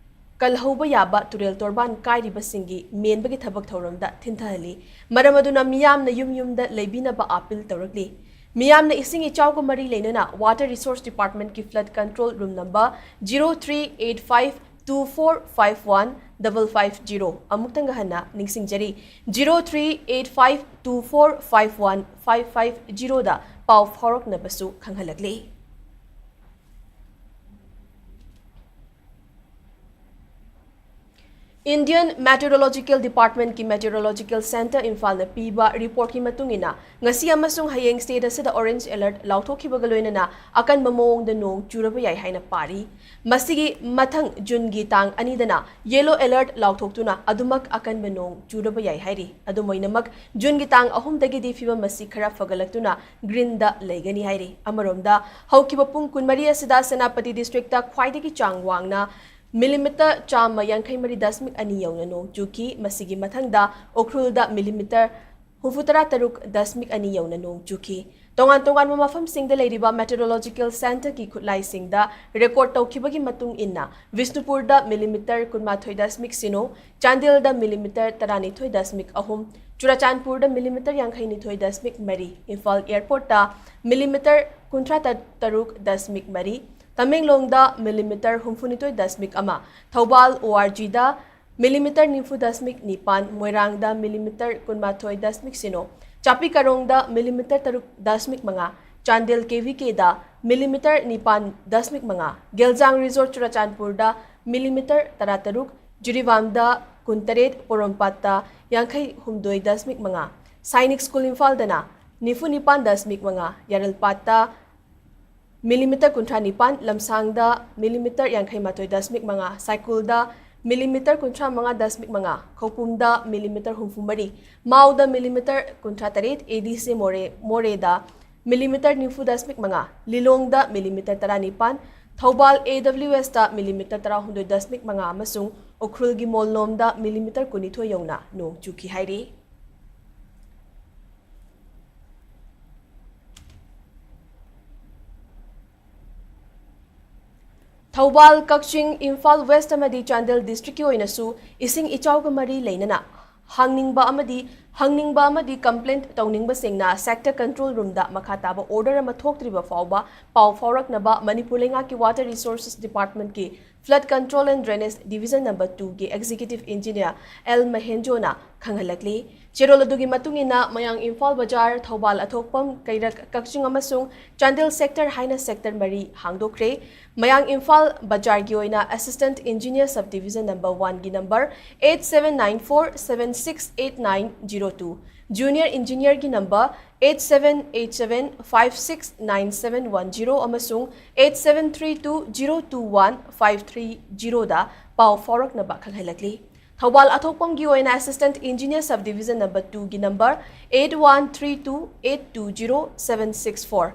ꯀꯜꯍꯧꯕ ꯌꯥꯕ ꯇꯨꯔꯦꯜ ꯇꯣꯔꯕꯥꯟ ꯀꯥꯏꯔꯤꯕꯁꯤꯡꯒꯤ ꯃꯦꯟꯕꯒꯤ ꯊꯕꯛ ꯊꯧꯔꯝꯗ ꯊꯤꯟꯊꯍꯜꯂꯤ꯫ ꯃꯔꯝ ꯑꯗꯨꯅ ꯃꯤꯌꯥꯝꯅ ꯌꯨꯝ ꯌꯨꯝꯗ ꯂꯩꯕꯤꯅꯕ ꯑꯥꯄꯤꯜ ꯇꯧꯔꯛꯂꯤ꯫ ꯃꯤꯌꯥꯝꯅ ꯏꯁꯤꯡ ꯏꯆꯥꯎꯒ ꯃꯔꯤ ꯂꯩꯅꯅ Water Resource Department ꯀꯤ flood control room number zero three eight five two four five one double five zero ꯑꯃꯨꯛꯇꯪꯒ ꯍꯟꯅ ꯅꯤꯡꯁꯤꯡꯖꯔꯤ, zero three eight five two four five one five five zero ꯗ ꯄꯥꯎ ꯐꯥꯎꯔꯛꯅꯕꯁꯨ ꯈꯪꯍꯜꯂꯛꯂꯤ꯫ Indian Meteorological Department ꯀꯤ Meteorological Centre ꯏꯝꯐꯥꯜꯅ ꯄꯤꯕ report ꯀꯤ ꯃꯇꯨꯡ ꯏꯟꯅ, ꯉꯁꯤ ꯑꯃꯁꯨꯡ ꯍꯌꯦꯡ state ꯑꯁꯤꯗ orange alert ꯂꯥꯎꯊꯣꯛꯈꯤꯕꯒ ꯂꯣꯏꯅꯅ ꯑꯀꯟꯕ ꯃꯑꯣꯡꯗ ꯅꯣꯡ ꯆꯨꯔꯕ ꯌꯥꯏ ꯍꯥꯏꯅ ꯄꯥꯔꯤ꯫ ꯃꯁꯤꯒꯤ ꯃꯊꯪ ꯖꯨꯟꯒꯤ ꯇꯥꯡ ꯑꯅꯤꯗꯅ yellow alert ꯂꯥꯎꯊꯣꯛꯇꯨꯅ ꯑꯗꯨꯃꯛ ꯑꯀꯟꯕ ꯅꯣꯡ ꯆꯨꯔꯕ ꯌꯥꯏ ꯍꯥꯏꯔꯤ꯫ ꯑꯗꯨꯝ ꯑꯣꯏꯅꯃꯛ, ꯖꯨꯟꯒꯤ ꯇꯥꯡ ꯑꯍꯨꯝꯗꯒꯤꯗꯤ ꯐꯤꯕꯝ ꯑꯁꯤ ꯈꯔ ꯐꯒꯠꯂꯛꯇꯨꯅ green ꯗ ꯂꯩꯒꯅꯤ ꯍꯥꯏꯔꯤ꯫ ꯑꯃꯔꯣꯝꯗ, ꯍꯧꯈꯤꯕ ꯄꯨꯡ ꯀꯨꯟꯃꯔꯤ ꯑꯁꯤꯗ ꯁꯦꯅꯥꯄꯇꯤ district ꯇ ꯈ꯭ꯋꯥꯏꯗꯒꯤ ꯆꯥꯡ ꯋꯥꯡꯅ millimeter ꯆꯥꯝꯃ ꯌꯥꯡꯈꯩ ꯃꯔꯤ ꯗꯁꯃꯤꯛ ꯑꯅꯤ ꯌꯧꯅ ꯅꯣꯡ ꯆꯨꯈꯤ꯫ ꯃꯁꯤꯒꯤ ꯃꯊꯪꯗ ꯎꯈ꯭ꯔꯨꯜꯗ millimeter ꯍꯨꯝꯐꯨꯇꯔꯥ ꯇꯔꯨꯛ ꯗꯁꯃꯤꯛ ꯑꯅꯤ ꯌꯧꯅ ꯅꯣꯡ ꯆꯨꯈꯤ꯫ ꯇꯣꯉꯥꯟ ꯇꯣꯉꯥꯟꯕ ꯃꯐꯝꯁꯤꯡꯗ ꯂꯩꯔꯤꯕ Meteorological Centre ꯒꯤ ꯈꯨꯠꯂꯥꯏꯁꯤꯡꯗ record ꯇꯧꯈꯤꯕꯒꯤ ꯃꯇꯨꯡ ꯏꯟꯅ, ꯕꯤꯁꯅꯨꯄꯨꯔꯗ millimeter ꯀꯨꯟꯃꯥꯊꯣꯏ ꯗꯁꯃꯤꯛ ꯁꯤꯅꯣ, ꯆꯥꯟꯗꯦꯜꯗ millimeter ꯇꯔꯥꯅꯤꯊꯣꯏ ꯗꯁꯃꯤꯛ ꯑꯍꯨꯝ, ꯆꯨꯔꯥꯆꯥꯟꯄꯨꯔꯗ millimeter ꯌꯥꯡꯈꯩꯅꯤꯊꯣꯏ ꯗꯁꯃꯤꯛ ꯃꯔꯤ, ꯏꯝꯐꯥꯜ airport ꯇ millimeter ꯀꯨꯟꯊ꯭ꯔꯥ ꯇꯔꯨꯛ ꯗꯁꯃꯤꯛ ꯃꯔꯤ, ꯇꯃꯦꯡꯂꯣꯡꯗ millimeter ꯍꯨꯝꯐꯨꯅꯤꯊꯣꯏ ꯗꯁꯃꯤꯛ ꯑꯃ, ꯊꯧꯕꯥꯜ O R G ꯗ millimeter ꯅꯤꯐꯨ ꯗꯁꯃꯤꯛ ꯅꯤꯄꯥꯟ, ꯃꯣꯏꯔꯥꯡꯗ millimeter ꯀꯨꯟꯃꯥꯊꯣꯏ ꯗꯁꯃꯤꯛ ꯁꯤꯅꯣ, ꯆꯥꯄꯤ ꯀꯥꯔꯣꯡꯗ millimeter ꯇꯔꯨꯛ ꯗꯁꯃꯤꯛ ꯃꯉꯥ, ꯆꯥꯟꯗꯦꯜ K V K ꯗ millimeter ꯅꯤꯄꯥꯟ ꯗꯁꯃꯤꯛ ꯃꯉꯥ, ꯒꯦꯜꯖꯥꯡ resort ꯆꯨꯔꯥꯆꯥꯟꯄꯨꯔꯗ millimeter ꯇꯔꯥꯇꯔꯨꯛ, ꯖꯤꯔꯤꯕꯥꯝꯗ ꯀꯨꯟꯇꯔꯦꯠ, ꯄꯣꯔꯣꯝꯄꯥꯠꯇ ꯌꯥꯡꯈꯩ ꯍꯨꯝꯗꯣꯏ ꯗꯁꯃꯤꯛ ꯃꯉꯥ, ꯁꯥꯏꯅꯤꯛ ꯁ꯭ꯀꯨꯜ ꯏꯝꯐꯥꯜꯗꯅ ꯅꯤꯐꯨ ꯅꯤꯄꯥꯟ ꯗꯁꯃꯤꯛ ꯃꯉꯥ, ꯌꯥꯔꯜꯄꯥꯠꯇ ꯃꯤꯂꯤꯃꯤꯇꯔ ꯀꯨꯟꯊ꯭ꯔꯥ ꯅꯤꯄꯥꯟ, ꯂꯝꯁꯥꯡꯗ ꯃꯤꯂꯤꯃꯤꯇꯔ ꯌꯥꯡꯈꯩ ꯃꯥꯊꯣꯏ ꯗꯁꯃꯤꯛ ꯃꯉꯥ, ꯁꯥꯏꯀꯨꯜꯗ ꯃꯤꯂꯤꯃꯤꯇꯔ ꯀꯨꯟꯊ꯭ꯔꯥ ꯃꯉꯥ ꯗꯁꯃꯤꯛ ꯃꯉꯥ, ꯈꯧꯄꯨꯝꯗ ꯃꯤꯂꯤꯃꯤꯇꯔ ꯍꯨꯝꯐꯨ ꯃꯔꯤ, ꯃꯥꯎꯗ ꯃꯤꯂꯤꯃꯤꯇꯔ ꯀꯨꯟꯊ꯭ꯔꯥ ꯇꯔꯦꯠ, ꯑꯦ ꯗꯤ ꯁꯤ ꯃꯣꯔꯦ, ꯃꯣꯔꯦꯗ ꯃꯤꯂꯤꯃꯤꯇꯔ ꯅꯤꯐꯨ ꯗꯁꯃꯤꯛ ꯃꯉꯥ, ꯂꯤꯂꯣꯡꯗ ꯃꯤꯂꯤꯃꯤꯇꯔ ꯇꯔꯥꯅꯤꯄꯥꯟ, ꯊꯧꯕꯥꯜ ꯑꯦ ꯗꯕ꯭ꯂꯤꯎ ꯑꯦꯁꯇ ꯃꯤꯂꯤꯃꯤꯇꯔ ꯇꯔꯥꯍꯨꯝꯗꯣꯏ ꯗꯁꯃꯤꯛ ꯃꯉꯥ ꯑꯃꯁꯨꯡ ꯎꯈ꯭ꯔꯨꯜꯒꯤ ꯃꯣꯜꯂꯣꯝꯗ ꯃꯤꯂꯤꯃꯤꯇꯔ ꯀꯨꯟꯅꯤꯊꯣꯏ ꯌꯧꯅ ꯅꯣꯡ ꯆꯨꯈꯤ ꯍꯥꯏꯔꯤ꯫ ꯊꯧꯕꯥꯜ, ꯀꯛꯆꯤꯡ, ꯏꯝꯐꯥꯜ ꯋꯦꯁ꯭ꯠ ꯑꯃꯗꯤ ꯆꯥꯟꯗꯦꯜ ꯗꯤꯁꯇ꯭ꯔꯤꯛꯀꯤ ꯑꯣꯏꯅꯁꯨ ꯏꯁꯤꯡ ꯏꯆꯥꯎꯒ ꯃꯔꯤ ꯂꯩꯅꯅ ꯍꯪꯅꯤꯡꯕ ꯑꯃꯗꯤ ꯍꯪꯅꯤꯡꯕ ꯑꯃꯗꯤ ꯀꯝꯄ꯭ꯂꯦꯟ ꯇꯧꯅꯤꯡꯕꯁꯤꯡꯅ ꯁꯦꯛꯇꯔ ꯀꯟꯇ꯭ꯔꯣꯜ ꯔꯨꯝꯗ ꯃꯈꯥ ꯇꯥꯕ ꯑꯣꯔꯗꯔ ꯑꯃ ꯊꯣꯛꯇ꯭ꯔꯤꯕ ꯐꯥꯎꯕ ꯄꯥꯎ ꯐꯥꯎꯔꯛꯅꯕ ꯃꯅꯤꯄꯨꯔ ꯂꯩꯉꯥꯛꯀꯤ ꯋꯥꯇꯔ ꯔꯤꯁꯣꯔꯁꯦꯁ ꯗꯤꯄꯥꯔꯠꯃꯦꯟꯠꯀꯤ flood control and drainage division number ꯇꯨꯒꯤ ꯑꯦꯛꯖꯤꯀ꯭ꯌꯨꯇꯤꯚ ꯏꯟꯖꯤꯅꯤꯌꯔ ꯑꯦꯜ ꯃꯍꯦꯟꯖꯣꯅ ꯈꯪꯍꯜꯂꯛꯂꯤ꯫ ꯆꯦꯔꯣꯜ ꯑꯗꯨꯒꯤ ꯃꯇꯨꯡ ꯏꯟꯅ ꯃꯌꯥꯡ ꯏꯝꯐꯥꯜ ꯕꯖꯥꯔ, ꯊꯧꯕꯥꯜ ꯑꯊꯣꯛꯄꯝ, ꯀꯩꯔꯛ, ꯀꯛꯆꯤꯡ ꯑꯃꯁꯨꯡ ꯆꯥꯟꯗꯦꯜ ꯁꯦꯛꯇꯔ ꯍꯥꯏꯅ ꯁꯦꯛꯇꯔ ꯃꯔꯤ ꯍꯥꯡꯗꯣꯛꯈ꯭ꯔꯦ꯫ ꯃꯌꯥꯡ ꯏꯝꯐꯥꯜ ꯕꯖꯥꯔꯒꯤ ꯑꯣꯏꯅ assistant engineer sub division number ꯋꯥꯟꯒꯤ number eight seven nine four seven six eight nine zero two, junior ꯏꯟꯖꯤꯅꯤꯌꯔꯒꯤ number eight seven eight seven five six nine seven one zero ꯑꯃꯁꯨꯡ eight seven three two zero two one five three zeroꯗ ꯄꯥꯎ ꯐꯥꯎꯔꯛꯅꯕ ꯈꯪꯍꯜꯂꯛꯂꯤ꯫ ꯊꯧꯕꯥꯜ ꯑꯊꯣꯛꯄꯝꯒꯤ ꯑꯣꯏꯅ assistant engineer sub division number ꯇꯨꯒꯤ number eight one three two eight two zero seven six four,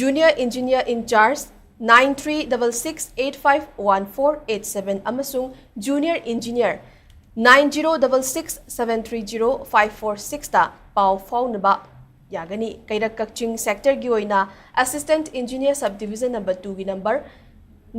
junior engineer ꯏꯟ charge nine three double six eight five one four eight seven ꯑꯃꯁꯨꯡ junior engineer nine zero double six seven three zero five four sixꯇ ꯄꯥꯎ ꯐꯥꯎꯅꯕ ꯌꯥꯒꯅꯤ꯫ ꯀꯩꯔꯛ ꯀꯛꯆꯤꯡ ꯁꯦꯛꯇꯔꯒꯤ ꯑꯣꯏꯅ assistant engineer sub division number ꯇꯨꯒꯤ number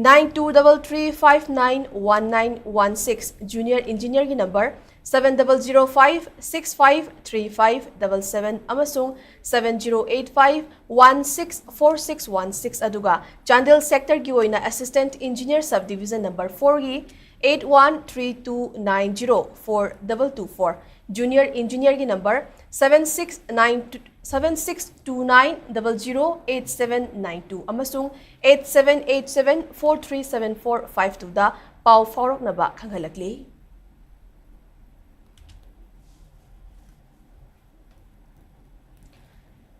nine two double three five nine one nine one six, junior ꯏꯟꯖꯤꯅꯤꯌꯔꯒꯤ number seven double zero five six five three five double seven ꯑꯃꯁꯨꯡ seven zero eight five one six four six one six, ꯑꯗꯨꯒ ꯆꯥꯟꯗꯦꯜ ꯁꯦꯛꯇꯔꯒꯤ ꯑꯣꯏꯅ assistant engineer sub division number ꯐꯣꯔꯒꯤ eight one three two nine zero four double two four, junior ꯏꯟꯖꯤꯅꯤꯌꯔꯒꯤ number seven six nine seven six two nine double zero eight seven nine two ꯑꯃꯁꯨꯡ eight seven eight seven four three seven four five twoꯗ ꯄꯥꯎ ꯐꯥꯎꯔꯛꯅꯕ ꯈꯪꯍꯜꯂꯛꯂꯤ꯫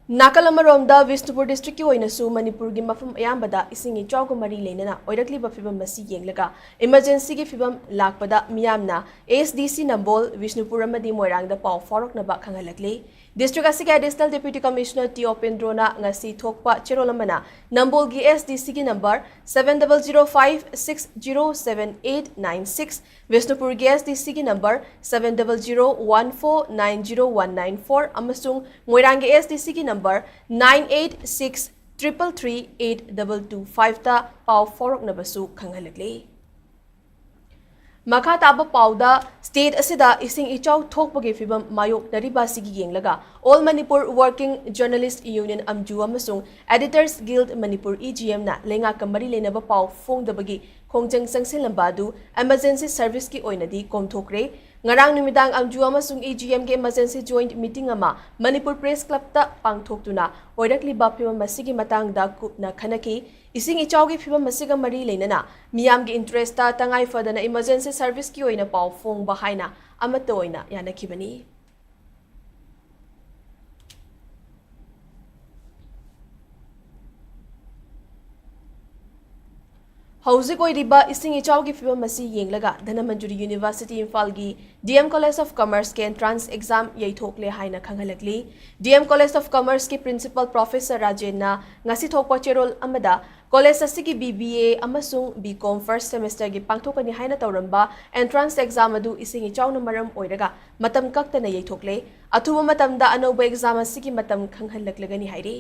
ꯅꯥꯀꯜ ꯑꯃꯔꯣꯝꯗ, ꯕꯤꯁꯅꯨꯄꯨꯔ ꯗꯤꯁꯇ꯭ꯔꯤꯛꯀꯤ ꯑꯣꯏꯅꯁꯨ ꯃꯅꯤꯄꯨꯔꯒꯤ ꯃꯐꯝ ꯑꯌꯥꯝꯕꯗ ꯏꯁꯤꯡ ꯏꯆꯥꯎꯒ ꯃꯔꯤ ꯂꯩꯅꯅ ꯑꯣꯏꯔꯛꯂꯤꯕ ꯐꯤꯕꯝ ꯑꯁꯤ ꯌꯦꯡꯂꯒ, ꯏꯃꯔꯖꯦꯟꯁꯤꯒꯤ ꯐꯤꯕꯝ ꯂꯥꯛꯄꯗ ꯃꯤꯌꯥꯝꯅ ꯑꯦꯁ ꯗꯤ ꯁꯤ ꯅꯝꯕꯣꯜ, ꯕꯤꯁꯅꯨꯄꯨꯔ ꯑꯃꯗꯤ ꯃꯣꯏꯔꯥꯡꯗ ꯄꯥꯎ ꯐꯥꯎꯔꯛꯅꯕ ꯈꯪꯍꯜꯂꯛꯂꯤ꯫ ꯗꯤꯁꯇ꯭ꯔꯤꯛ ꯑꯁꯤꯒꯤ ꯑꯦꯗꯤꯁꯅꯦꯜ ꯗꯦꯄ꯭ꯌꯨꯇꯤ ꯀꯃꯤꯁꯅꯔ ꯇꯤ ꯑꯣꯄꯦꯟꯗ꯭ꯔꯣꯅ ꯉꯁꯤ ꯊꯣꯛꯄ ꯆꯦꯔꯣꯜ ꯑꯃꯅ ꯅꯝꯕꯣꯜꯒꯤ ꯑꯦꯁ ꯗꯤ ꯁꯤꯒꯤ number seven double zero five six zero seven eight nine six, ꯕꯤꯁꯅꯨꯄꯨꯔꯒꯤ ꯑꯦꯁ ꯗꯤ ꯁꯤꯒꯤ number seven double zero one four nine zero one nine four ꯑꯃꯁꯨꯡ ꯃꯣꯏꯔꯥꯡꯒꯤ ꯑꯦꯁ ꯗꯤ ꯁꯤꯒꯤ number nine eight six triple three eight double two fiveꯇ ꯄꯥꯎ ꯐꯥꯎꯔꯛꯅꯕꯁꯨ ꯈꯪꯍꯜꯂꯛꯂꯤ꯫ ꯃꯈꯥ ꯇꯥꯕ ꯄꯥꯎꯗ, state ꯑꯁꯤꯗ ꯏꯁꯤꯡ ꯏꯆꯥꯎ ꯊꯣꯛꯄꯒꯤ ꯐꯤꯕꯝ ꯃꯥꯌꯣꯛꯅꯔꯤꯕ ꯑꯁꯤꯒꯤ ꯌꯦꯡꯂꯒ, All Manipur Working Journalist Union, ꯑꯝꯖꯨ, ꯑꯃꯁꯨꯡ Editors Guild Manipur, E G ꯑꯦꯝꯅ ꯂꯩꯉꯥꯛꯀ ꯃꯔꯤ ꯂꯩꯅꯕ ꯄꯥꯎ ꯐꯣꯡꯗꯕꯒꯤ ꯈꯣꯡꯖꯪ ꯆꯪꯁꯤꯜꯂꯝꯕ ꯑꯗꯨ ꯏꯃꯔꯖꯦꯟꯁꯤ ꯁꯔꯚꯤꯁꯀꯤ ꯑꯣꯏꯅꯗꯤ ꯀꯣꯝꯊꯣꯛꯈ꯭ꯔꯦ꯫ ꯉꯔꯥꯡ ꯅꯨꯃꯤꯗꯥꯡ ꯑꯝꯖꯨ ꯑꯃꯁꯨꯡ ꯏ ꯖꯤ ꯑꯦꯝꯒꯤ ꯏꯃꯔꯖꯦꯟꯁꯤ ꯖꯣꯏꯟꯠ ꯃꯤꯇꯤꯡ ꯑꯃ ꯃꯅꯤꯄꯨꯔ ꯄ꯭ꯔꯦꯁ ꯀ꯭ꯂꯕꯇ ꯄꯥꯡꯊꯣꯛꯇꯨꯅ ꯑꯣꯏꯔꯛꯂꯤꯕ ꯐꯤꯕꯝ ꯑꯁꯤꯒꯤ ꯃꯇꯥꯡꯗ ꯀꯨꯞꯅ ꯈꯟꯅꯈꯤ꯫ ꯏꯁꯤꯡ ꯏꯆꯥꯎꯒꯤ ꯐꯤꯕꯝ ꯑꯁꯤꯒ ꯃꯔꯤ ꯂꯩꯅꯅ ꯃꯤꯌꯥꯝꯒꯤ ꯏꯟꯇꯔꯦꯁꯇ ꯇꯉꯥꯏ ꯐꯗꯅ ꯏꯃꯔꯖꯦꯟꯁꯤ ꯁꯔꯚꯤꯁꯀꯤ ꯑꯣꯏꯅ ꯄꯥꯎ ꯐꯣꯡꯕ ꯍꯥꯏꯅ ꯑꯃꯠꯇ ꯑꯣꯏꯅ ꯌꯥꯅꯈꯤꯕꯅꯤ꯫ ꯍꯧꯖꯤꯛ ꯑꯣꯏꯔꯤꯕ ꯏꯁꯤꯡ ꯏꯆꯥꯎꯒꯤ ꯐꯤꯕꯝ ꯑꯁꯤ ꯌꯦꯡꯂꯒ, ꯙꯅꯃꯟꯖꯨꯔꯤ ꯌꯨꯅꯤꯚꯔꯁꯤꯇꯤ ꯏꯝꯐꯥꯜꯒꯤ ꯗꯤ ꯑꯦꯝ ꯀꯣꯂꯦꯖ ꯑꯣꯐ ꯀꯃꯔꯁꯀꯤ ꯑꯦꯟꯇ꯭ꯔꯥꯟꯁ ꯑꯦꯛꯖꯥꯝ ꯌꯩꯊꯣꯛꯂꯦ ꯍꯥꯏꯅ ꯈꯪꯍꯜꯂꯛꯂꯤ꯫ ꯗꯤ ꯑꯦꯝ ꯀꯣꯂꯦꯖ ꯑꯣꯐ ꯀꯃꯔꯁꯀꯤ ꯄ꯭ꯔꯤꯟꯁꯤꯄꯜ ꯄ꯭ꯔꯣꯐꯦꯁꯔ ꯔꯥꯖꯦꯟꯅ ꯉꯁꯤ ꯊꯣꯛꯄ ꯆꯦꯔꯣꯜ ꯑꯃꯗ, ꯀꯣꯂꯦꯖ ꯑꯁꯤꯒꯤ ꯕꯤ ꯕꯤ ꯑꯦ ꯑꯃꯁꯨꯡ ꯕꯤ ꯀꯣꯝ ꯐꯥꯔꯁꯠ ꯁꯦꯃꯦꯁꯇꯔꯒꯤ ꯄꯥꯡꯊꯣꯛꯀꯅꯤ ꯍꯥꯏꯅ ꯇꯧꯔꯝꯕ ꯑꯦꯟꯇ꯭ꯔꯥꯟꯁ ꯑꯦꯛꯖꯥꯝ ꯑꯗꯨ ꯏꯁꯤꯡ ꯏꯆꯥꯎꯅ ꯃꯔꯝ ꯑꯣꯏꯔꯒ ꯃꯇꯝ ꯀꯛꯇꯅ ꯌꯩꯊꯣꯛꯂꯦ꯫ ꯑꯊꯨꯕ ꯃꯇꯝꯗ ꯑꯅꯧꯕ ꯑꯦꯛꯖꯥꯝ ꯑꯁꯤꯒꯤ ꯃꯇꯝ ꯈꯪꯍꯜꯂꯛꯂꯒꯅꯤ ꯍꯥꯏꯔꯤ꯫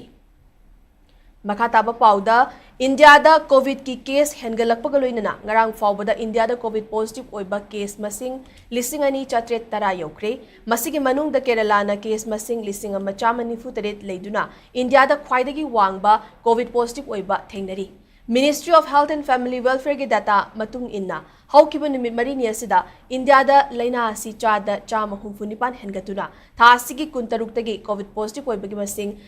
ꯃꯈꯥ ꯇꯥꯕ ꯄꯥꯎꯗ, ꯏꯟꯗꯤꯌꯥꯗ ꯀꯣꯚꯤꯗꯀꯤ ꯀꯦꯁ ꯍꯦꯟꯒꯠꯂꯛꯄꯒ ꯂꯣꯏꯅꯅ ꯉꯔꯥꯡ ꯐꯥꯎꯕꯗ ꯏꯟꯗꯤꯌꯥꯗ ꯀꯣꯚꯤꯗ ꯄꯣꯖꯤꯇꯤꯚ ꯑꯣꯏꯕ ꯀꯦꯁ ꯃꯁꯤꯡ ꯂꯤꯁꯤꯡ ꯑꯅꯤ ꯆꯥꯇ꯭ꯔꯦꯠ ꯇꯔꯥ ꯌꯧꯈ꯭ꯔꯦ꯫ ꯃꯁꯤꯒꯤ ꯃꯅꯨꯡꯗ ꯀꯦꯔꯂꯥꯅ ꯀꯦꯁ ꯃꯁꯤꯡ ꯂꯤꯁꯤꯡ ꯑꯃ ꯆꯥꯝꯃ ꯅꯤꯐꯨ ꯇꯔꯦꯠ ꯂꯩꯗꯨꯅ ꯏꯟꯗꯤꯌꯥꯗ ꯈ꯭ꯋꯥꯏꯗꯒꯤ ꯋꯥꯡꯕ ꯀꯣꯚꯤꯗ ꯄꯣꯖꯤꯇꯤꯚ ꯑꯣꯏꯕ ꯊꯦꯡꯅꯔꯤ꯫ Ministry of Health and Family Welfareꯒꯤ data ꯃꯇꯨꯡ ꯏꯟꯅ, ꯍꯧꯈꯤꯕ ꯅꯨꯃꯤꯠ ꯃꯔꯤꯅꯤ ꯑꯁꯤꯗ ꯏꯟꯗꯤꯌꯥꯗ ꯂꯥꯏꯅꯥ ꯑꯁꯤ ꯆꯥꯗ ꯆꯥꯝꯃ ꯍꯨꯝꯐꯨ ꯅꯤꯄꯥꯟ ꯍꯦꯟꯒꯠꯇꯨꯅ ꯊꯥ ꯑꯁꯤꯒꯤ ꯀꯨꯟꯇꯔꯨꯛꯇꯒꯤ ꯀꯣꯚꯤꯗ ꯄꯣꯖꯤꯇꯤꯚ ꯑꯣꯏꯕꯒꯤ ꯃꯁꯤꯡ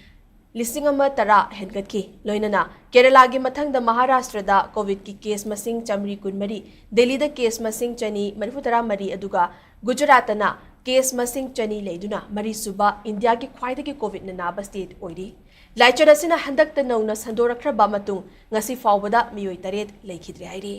ꯂꯤꯁꯤꯡ ꯑꯃ ꯇꯔꯥ ꯍꯦꯟꯒꯠꯈꯤ꯫ ꯂꯣꯏꯅꯅ ꯀꯦꯔꯂꯥꯒꯤ ꯃꯊꯪꯗ ꯃꯍꯥꯔꯥꯁꯇ꯭ꯔꯗ ꯀꯣꯚꯤꯗꯀꯤ ꯀꯦꯁ ꯃꯁꯤꯡ ꯆꯥꯃꯔꯤ ꯀꯨꯟꯃꯔꯤ, ꯗꯦꯜꯂꯤꯗ ꯀꯦꯁ ꯃꯁꯤꯡ ꯆꯅꯤ ꯃꯔꯤꯐꯨ ꯇꯔꯥ ꯃꯔꯤ, ꯑꯗꯨꯒ ꯒꯨꯖꯔꯥꯠꯇꯅ ꯀꯦꯁ ꯃꯁꯤꯡ ꯆꯅꯤ ꯂꯩꯗꯨꯅ ꯃꯔꯤꯁꯨꯕ ꯏꯟꯗꯤꯌꯥꯒꯤ ꯈ꯭ꯋꯥꯏꯗꯒꯤ ꯀꯣꯚꯤꯗꯅ ꯅꯥꯕ ꯁ꯭ꯇꯦꯠ ꯑꯣꯏꯔꯤ꯫ ꯂꯥꯏꯆꯠ ꯑꯁꯤꯅ ꯍꯟꯗꯛꯇ ꯅꯧꯅ ꯁꯟꯗꯣꯔꯛꯈ꯭ꯔꯕ ꯃꯇꯨꯡ ꯉꯁꯤ ꯐꯥꯎꯕꯗ ꯃꯤꯑꯣꯏ ꯇꯔꯦꯠ ꯂꯩꯈꯤꯗ꯭ꯔꯦ ꯍꯥꯏꯔꯤ꯫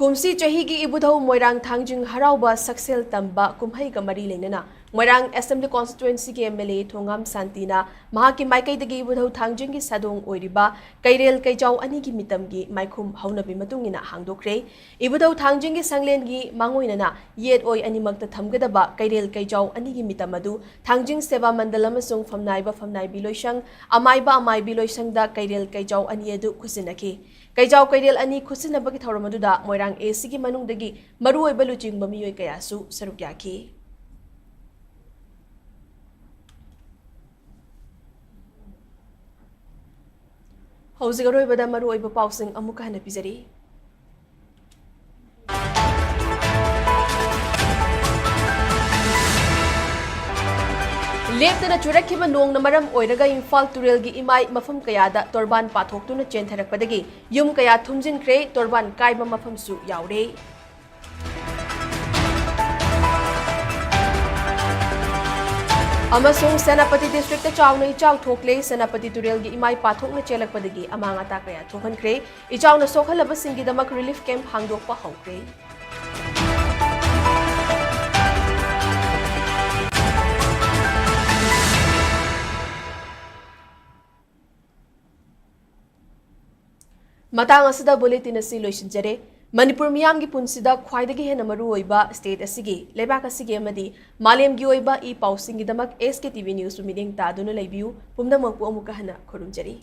ꯀꯨꯝꯁꯤ ꯆꯍꯤꯒꯤ ꯏꯕꯨꯙꯧ ꯃꯣꯏꯔꯥꯡ ꯊꯥꯡꯖꯤꯡ ꯍꯔꯥꯎꯕ ꯁꯛꯁꯦꯜ ꯇꯝꯕ ꯀꯨꯝꯍꯩꯒ ꯃꯔꯤ ꯂꯩꯅꯅ ꯃꯣꯏꯔꯥꯡ ꯑꯦꯁꯦꯝꯕ꯭ꯂꯤ ꯀꯣꯟꯁꯇꯤꯇ꯭ꯋꯦꯟꯁꯤꯒꯤ ꯑꯦꯝ ꯑꯦꯜ ꯑꯦ ꯊꯣꯉꯥꯝ ꯁꯥꯟꯇꯤꯅ ꯃꯍꯥꯛꯀꯤ ꯃꯥꯏꯀꯩꯗꯒꯤ ꯏꯕꯨꯙꯧ ꯊꯥꯡꯖꯤꯡꯒꯤ ꯁꯥꯗꯣꯡ ꯑꯣꯏꯔꯤꯕ ꯀꯩꯔꯦꯜ ꯀꯩꯖꯥꯎ ꯑꯅꯤꯒꯤ ꯃꯤꯇꯝꯒꯤ ꯃꯥꯏꯈꯨꯝ ꯍꯧꯅꯕꯤ ꯃꯇꯨꯡ ꯏꯟꯅ ꯍꯥꯡꯗꯣꯛꯈ꯭ꯔꯦ꯫ ꯏꯕꯨꯙꯧ ꯊꯥꯡꯖꯤꯡꯒꯤ ꯁꯪꯂꯦꯟꯒꯤ ꯃꯥꯡꯑꯣꯏꯅꯅ ꯌꯦꯠ ꯑꯣꯏ ꯑꯅꯤꯃꯛꯇ ꯊꯝꯒꯗꯕ ꯀꯩꯔꯦꯜ ꯀꯩꯖꯥꯎ ꯑꯅꯤꯒꯤ ꯃꯤꯇꯝ ꯑꯗꯨ ꯊꯥꯡꯖꯤꯡ ꯁꯦꯕꯥ ꯃꯟꯗꯜ ꯑꯃꯁꯨꯡ ꯐꯝꯅꯥꯏꯕ ꯐꯝꯅꯥꯏꯕꯤ ꯂꯣꯏꯁꯪ, ꯑꯃꯥꯏꯕ ꯑꯃꯥꯏꯕꯤ ꯂꯣꯏꯁꯪꯗ ꯀꯩꯔꯦꯜ ꯀꯩꯖꯥꯎ ꯑꯅꯤ ꯑꯗꯨ ꯈꯨꯠꯁꯤꯟꯅꯈꯤ꯫ ꯀꯩꯖꯥꯎ ꯀꯩꯔꯦꯜ ꯑꯅꯤ ꯈꯨꯠꯁꯤꯟꯅꯕꯒꯤ ꯊꯧꯔꯝ ꯑꯗꯨꯗ ꯃꯣꯏꯔꯥꯡ ꯑꯦ ꯁꯤꯒꯤ ꯃꯅꯨꯡꯗꯒꯤ ꯃꯔꯨꯑꯣꯏꯕ ꯂꯨꯆꯤꯡꯕ ꯃꯤꯑꯣꯏ ꯀꯌꯥꯁꯨ ꯁꯔꯨꯛ ꯌꯥꯈꯤ꯫ ꯍꯧꯖꯤꯛ ꯑꯔꯣꯏꯕꯗ ꯃꯔꯨꯑꯣꯏꯕ ꯄꯥꯎꯁꯤꯡ ꯑꯃꯨꯛꯀ ꯍꯟꯅ ꯄꯤꯖꯔꯤ꯫ ꯂꯦꯞꯇꯅ ꯆꯨꯔꯛꯈꯤꯕ ꯅꯣꯡꯅ ꯃꯔꯝ ꯑꯣꯏꯔꯒ ꯏꯝꯐꯥꯜ ꯇꯨꯔꯦꯜꯒꯤ ꯏꯃꯥꯏ ꯃꯐꯝ ꯀꯌꯥꯗ ꯇꯣꯔꯕꯥꯟ ꯄꯥꯊꯣꯛꯇꯨꯅ ꯆꯦꯟꯊꯔꯛꯄꯗꯒꯤ ꯌꯨꯝ ꯀꯌꯥ ꯊꯨꯝꯖꯤꯟꯈ꯭ꯔꯦ, ꯇꯣꯔꯕꯥꯟ ꯀꯥꯏꯕ ꯃꯐꯝꯁꯨ ꯌꯥꯎꯔꯦ꯫ ꯑꯃꯁꯨꯡ ꯁꯦꯅꯥꯄꯇꯤ ꯗꯤꯁꯇ꯭ꯔꯤꯛꯇ ꯆꯥꯎꯅ ꯏꯆꯥꯎ ꯊꯣꯛꯂꯦ꯫ ꯁꯦꯅꯥꯄꯇꯤ ꯇꯨꯔꯦꯜꯒꯤ ꯏꯃꯥꯏ ꯄꯥꯊꯣꯛꯅ ꯆꯦꯜꯂꯛꯄꯗꯒꯤ ꯑꯃꯥꯡ ꯑꯇꯥ ꯀꯌꯥ ꯊꯣꯛꯍꯟꯈ꯭ꯔꯦ꯫ ꯏꯆꯥꯎꯅ ꯁꯣꯛꯍꯜꯂꯕꯁꯤꯡꯒꯤꯗꯃꯛ ꯔꯤꯂꯤꯐ ꯀꯦꯝꯞ ꯍꯥꯡꯗꯣꯛꯄ ꯍꯧꯈ꯭ꯔꯦ꯫ ꯃꯇꯥꯡ ꯑꯁꯤꯗ ꯕꯨꯂꯦꯇꯤꯟ ꯑꯁꯤ ꯂꯣꯏꯁꯤꯟꯖꯔꯦ꯫ ꯃꯅꯤꯄꯨꯔ ꯃꯤꯌꯥꯝꯒꯤ ꯄꯨꯟꯁꯤꯗ ꯈ꯭ꯋꯥꯏꯗꯒꯤ ꯍꯦꯟꯅ ꯃꯔꯨꯑꯣꯏꯕ ꯁ꯭ꯇꯦꯠ ꯑꯁꯤꯒꯤ, ꯂꯩꯕꯥꯛ ꯑꯁꯤꯒꯤ ꯑꯃꯗꯤ ꯃꯥꯂꯦꯝꯒꯤ ꯑꯣꯏꯕ ꯏ ꯄꯥꯎꯁꯤꯡꯒꯤꯗꯃꯛ ꯑꯦꯁ ꯀꯦ ꯇꯤ ꯚꯤ ꯅ꯭ꯌꯨꯁꯄꯨ ꯃꯤꯠꯌꯦꯡ ꯇꯥꯗꯨꯅ ꯂꯩꯕꯤꯌꯨ꯫ ꯄꯨꯝꯅꯃꯛꯄꯨ ꯑꯃꯨꯛꯀ ꯍꯟꯅ ꯈꯨꯔꯨꯝꯖꯔꯤ꯫